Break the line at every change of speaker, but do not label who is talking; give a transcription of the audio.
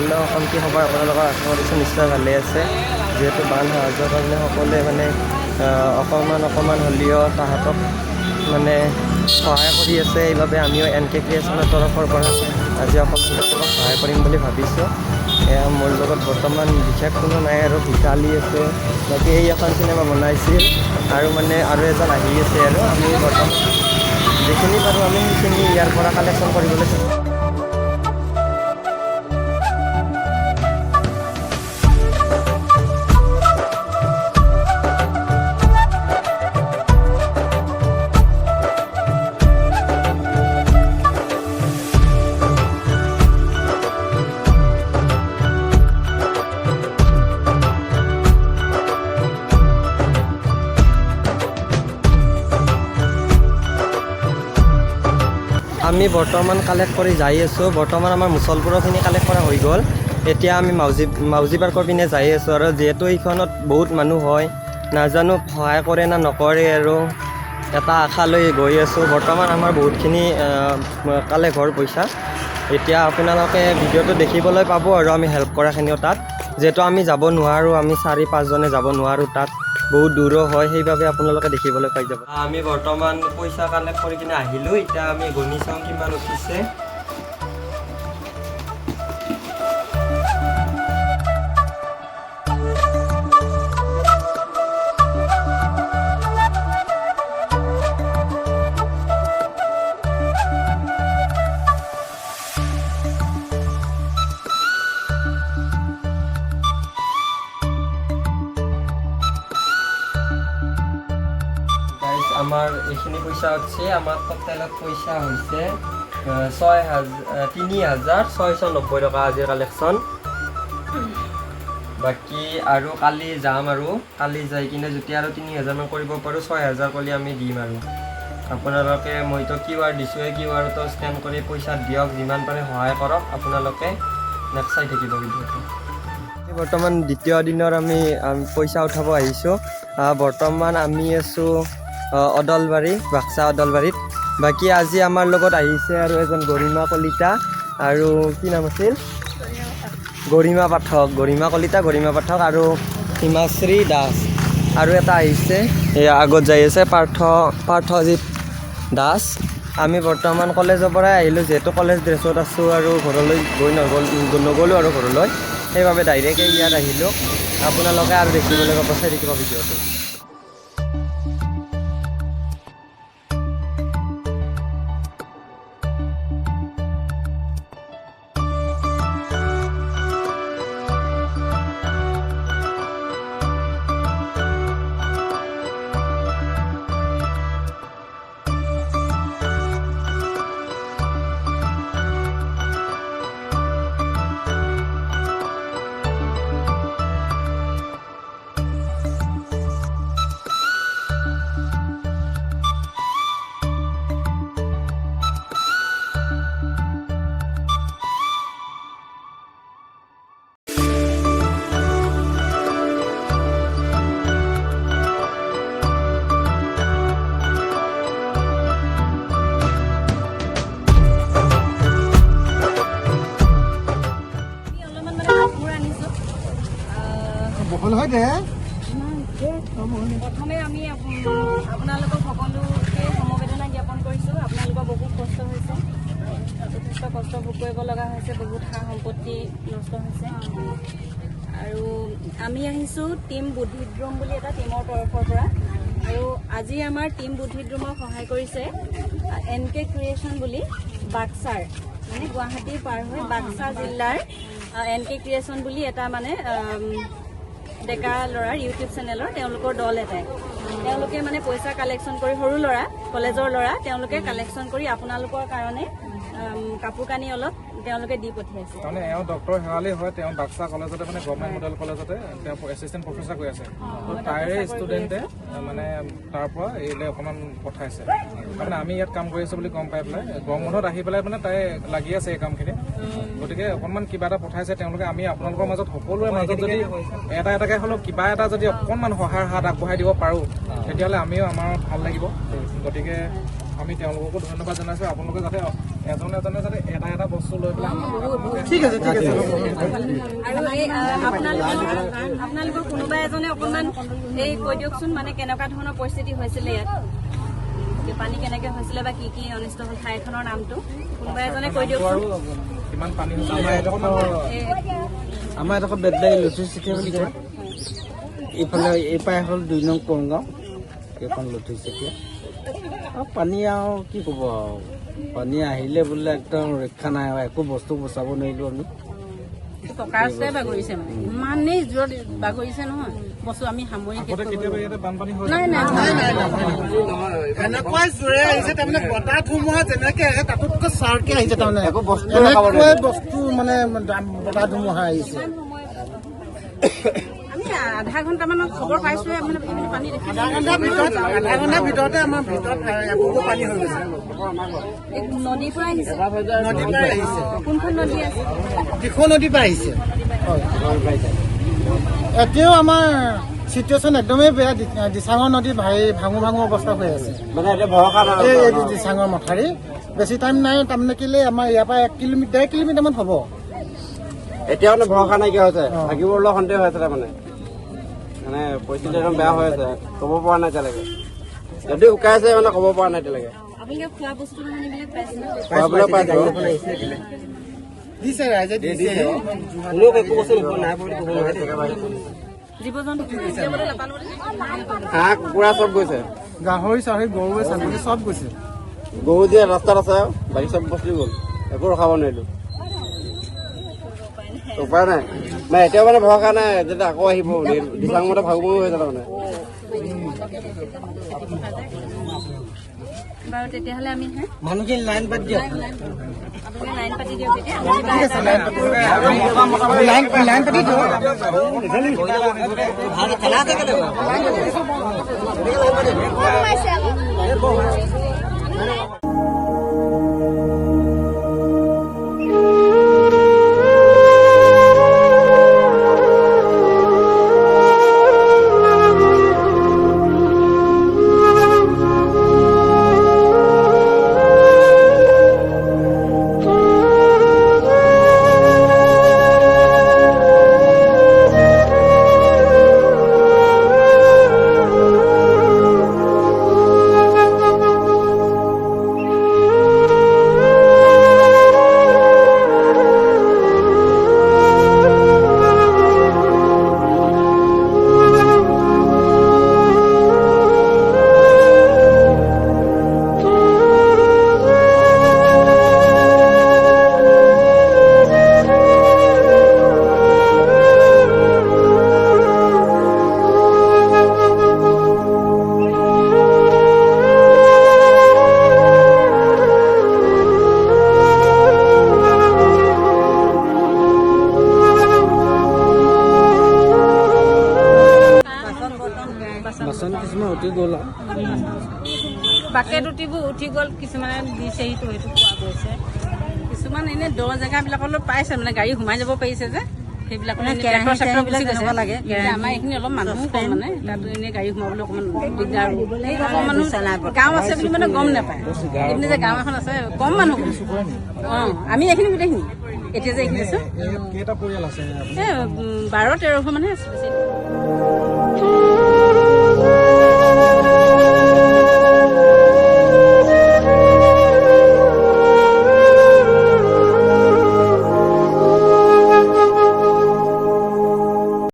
Hello' Assam, কি খবৰ আপোনালোকৰ? আশা কৰিছোঁ নিশ্চয় ভালেই আছে। যিহেতু বান সাহায্যৰ কাৰণে সকলোৱে মানে অকণমান অকণমান হ'লেও তাহাঁতক মানে সহায় কৰি আছে, সেইবাবে আমিও এন কে ক্ৰিয়েশ্যনৰ তৰফৰ পৰা আজি অকণমান তেওঁলোকক সহায় কৰিম বুলি ভাবিছোঁ। এয়া মোৰ লগত বৰ্তমান বিশেষ কোনো নাই আৰু ভিতালী আছে, বাকী এই এখন চিনেমা বনাইছিল আৰু মানে আৰু এজন আহি আছে। আৰু আমি বৰ্তমান যিখিনি পাৰোঁ আমি সেইখিনি ইয়াৰ পৰা কালেকশ্যন কৰিবলৈ চেষ্টা। আমি বৰ্তমান কালেক্ট কৰি যাই আছোঁ। বৰ্তমান আমাৰ মুছলপুৰৰখিনি কালেক্ট কৰা হৈ গ'ল। এতিয়া আমি মাউজি পাৰ্কৰ পিনে যাই আছোঁ। আৰু যিহেতু এইখনত বহুত মানুহ হয়, নাজানো সহায় কৰে না নকৰে, আৰু এটা আশা লৈ গৈ আছোঁ। বৰ্তমান আমাৰ বহুতখিনি কালেক্ট হোৱাৰ পইচা। এতিয়া আপোনালোকে ভিডিঅ'টো দেখিবলৈ পাব আৰু আমি হেল্প কৰাখিনিও তাত, যিহেতু আমি যাব নোৱাৰোঁ, আমি 4-5জনে যাব নোৱাৰোঁ, তাত বহুত দূৰো হয়, সেইবাবে আপোনালোকে দেখিবলৈ পাই যাব। আমি বৰ্তমান পইচা কালেক্ট কৰি কিনে আহিলোঁ। এতিয়া আমি গণি চাওঁ কিমান উঠিছে। গাইজ, আমাৰ এইখিনি পইচা উঠছে। আমাৰ টোটেলত পইচা হৈছে 3690 টকা আজিৰ কালেকশ্যন। বাকী আৰু কালি যাম, আৰু কালি যাই কিনে যেতিয়া আৰু 3000মান কৰিব পাৰোঁ, 6000 কৰি আমি দিম। আৰু আপোনালোকে, মইতো কিউ আৰ দিছোঁৱে, কিউ আৰটো স্কেন কৰি পইচা দিয়ক, যিমান পাৰে সহায় কৰক আপোনালোকে। নেক্সট চাই থাকিব ভিডিঅ'টো। বৰ্তমান দ্বিতীয় দিনৰ আমি পইচা উঠাব আহিছোঁ। বৰ্তমান আমি আছোঁ অদলবাৰী, বাক্সা অদলবাৰীত। বাকী আজি আমাৰ লগত আহিছে আৰু এজন গৰিমা কলিতা আৰু কি নাম আছিল, গৰিমা পাঠক, গৰিমা কলিতা, গৰিমা পাঠক আৰু হিমাশ্ৰী দাস। আৰু এটা আহিছে, এয়া আগত যাই আছে পাৰ্থজিত দাস। আমি বৰ্তমান কলেজৰ পৰাই আহিলোঁ, যিহেতু কলেজ ড্ৰেছত আছোঁ আৰু ঘৰলৈ গৈ নগ'লোঁ আৰু ঘৰলৈ, সেইবাবে ডাইৰেক্টে ইয়াত আহিলোঁ। আপোনালোকে আৰু দেখিবলৈ পাব, চাই থাকিব ভিডিঅ'টো।
আমি অলপমান মানে কাপোৰ আনিছোঁ।
বহল হয় দে।
প্ৰথমে আমি আপোনালোকক সকলোকে সমবেদনা জ্ঞাপন কৰিছোঁ। আপোনালোকৰ বহুত কষ্ট হৈছে, যথেষ্ট কষ্ট ভোগ কৰিব লগা হৈছে, বহুত সা সম্পত্তি নষ্ট হৈছে। আৰু আমি আহিছোঁ টীম বুদ্ধিদ্ৰোম বুলি এটা টীমৰ তৰফৰ পৰা। আৰু আজি আমাৰ টীম বুদ্ধিদ্ৰোমক সহায় কৰিছে এন কে ক্ৰিয়েশ্যন বুলি, বাক্সাৰ, মানে গুৱাহাটীৰ পাৰ হৈ বাক্সা জিলাৰ এন কে ক্ৰিয়েশ্যন বুলি এটা মানে ডেকা ল'ৰাৰ ইউটিউব চেনেলৰ তেওঁলোকৰ দল এটাই, তেওঁলোকে মানে পইচা কালেকশ্যন কৰি, সৰু ল'ৰা, কলেজৰ ল'ৰা, তেওঁলোকে কালেকশ্যন কৰি আপোনালোকৰ কাৰণে কাপোৰ কানি অলপ তেওঁলোকে দি পঠিয়াইছে।
তাৰমানে এওঁ ডক্টৰ শেৱালী হয়, তেওঁ বাক্সা কলেজতে, মানে গভৰ্ণমেণ্ট মডেল কলেজতে তেওঁ এছিষ্টেণ্ট প্ৰফেচাৰ কৰি আছে। তো তাৰে ষ্টুডেণ্টে মানে তাৰ পৰা এইলৈ অকণমান পঠাইছে। তাৰমানে আমি ইয়াত কাম কৰি আছোঁ বুলি গম পাই পেলাই গৰম বন্ধত আহি পেলাই মানে তাই লাগি আছে এই কামখিনি। গতিকে অকণমান কিবা এটা পঠাইছে তেওঁলোকে। আমি আপোনালোকৰ মাজত, সকলোৰে মাজত যদি এটা এটাকে হ'লেও কিবা এটা যদি অকণমান সহায়ৰ হাত আগবঢ়াই দিব পাৰোঁ, তেতিয়াহ'লে আমিও আমাৰ ভাল লাগিব। গতিকে আমি তেওঁলোককো ধন্যবাদ জনাইছোঁ। আপোনালোকে যাতে এজন এজনে যাতে এটা এটা বস্তু লৈ পেলাই।
ঠিক আছে, ঠিক আছে।
আৰু এই আপোনালোকৰ কোনোবা এজনে অকণমান এই কৈ দিয়কচোন, মানে কেনেকুৱা ধৰণৰ পৰিস্থিতি হৈছিলে ইয়াত, পানী কেনেকে হৈছিলে বা কি কি অনিষ্ট হ'ল, ঠাইখনৰ নামটো কোনোবা এজনে কৈ দিয়কচোন।
কিমান পানী
আমাৰ এডোখৰ বেদবাৰী লথুৰ চেতিয়া বুলি কয়। এইফালে এইপাই হ'ল 2 নং কৰগাঁও, এইখন লথুৰ চেতিয়া। আৰু পানী আৰু কি ক'ব আৰু, পানী আহিলে বোলে একদম ৰক্ষা নাই আৰু, একো বস্তু বচাব নোৱাৰিলোঁ আমি।
পকা ৰাস্তাই বাগৰিছে, মানে ইমানেই জোৰত বাগৰিছে নহয় বস্তু আমি সামৰি। নাই নাই,
এনেকুৱাই জোৰে আহিছে, তাৰমানে বতাহ ধুমুহা যেনেকে আহে তাতোতকৈ চাৰকে আহিছে, তাৰমানে এনেকুৱাই বস্তু মানে বতাহ ধুমুহা আহিছে।
আমি আধা ঘণ্টামানত খবৰ পাইছোহে, মানে পানী দেখি
আধা ঘণ্টাৰ ভিতৰতে আমাৰ ভিতৰত এবুকু পানী হৈ গৈছে।
নদীৰ পৰা আহিছে,
নদীৰ পৰা আহিছে।
কোনখন নদী আছে?
দিখৌ নদীৰ পৰা আহিছে। এতিয়াও আমাৰ চিটুৱেশ্যন একদমেই বেয়া। দিচাঙৰ নদী ভাঙো ভাঙো অৱস্থা হৈ আছে। এই দিচাঙৰ মথাউৰি বেছি টাইম নাই, তাৰমানে কেলে আমাৰ ইয়াৰ পৰা 1 কিলোমিটাৰ 1.5 কিলোমিটাৰ মান হ'ব।
এতিয়া মানে ভৰসা নাইকিয়া হৈছে, থাকিবলৈ সন্দেহ হৈ আছে, তাৰমানে মানে পৰিস্থিতি একদম বেয়া হৈ আছে, ক'ব পৰা নাই এতিয়ালৈকে। যদি উকাইছে মানে ক'ব পৰা নাই এতিয়ালৈকে। খোৱাবলৈ পাইছো,
দিছে ৰাইজে দিছে।
হাঁহ কুকুৰা চব গৈছে,
গাহৰি চাহৰি গৰু ছাগলী চব গৈছে।
গৰু যে ৰাস্তাত আছে, বাকী চব বস্তু গ'ল, একো ৰখাব নোৱাৰিলো, উপায় নাই। মানে এতিয়াও মানে ভৰসা নাই, যেতিয়া আকৌ আহিব দিচাং মতে ভাগু ভাগু হৈ যাব মানে।
বাৰু তেতিয়াহ'লে আমি
মানুহখিনি লাইন পাতি দিয়ক,
আপোনালোকে লাইন পাতি দিয়ক তেতিয়া।
লাইন পাতি দিয়ক।
বাচন কিছুমান উঠি গ'ল,
বাকেট উঠিবোৰ উঠি গ'ল, কিছুমানে দিছে সেইটো সেইটো পোৱা গৈছে। কিছুমান এনেই দ জেগাবিলাকলৈ পাইছে, মানে গাড়ী সোমাই যাব পাৰিছে যে সেইবিলাক লাগে। আমাৰ এইখিনি অলপ মানুহো কম, মানে তাত এনেই গাড়ী সোমাবলৈ অকণমান দিগদাৰ। কম মানুহ গাঁও আছে বুলি মানে গম নাপায়, এইপিনে যে গাঁও এখন আছে কম মানুহ। অঁ, আমি এইখিনি গোটেইখিনি এতিয়া যে এইখিনি আছো,
কেইটা পৰিয়াল আছে?
এই 12-13 ঘৰ মানুহে আছে বেছি।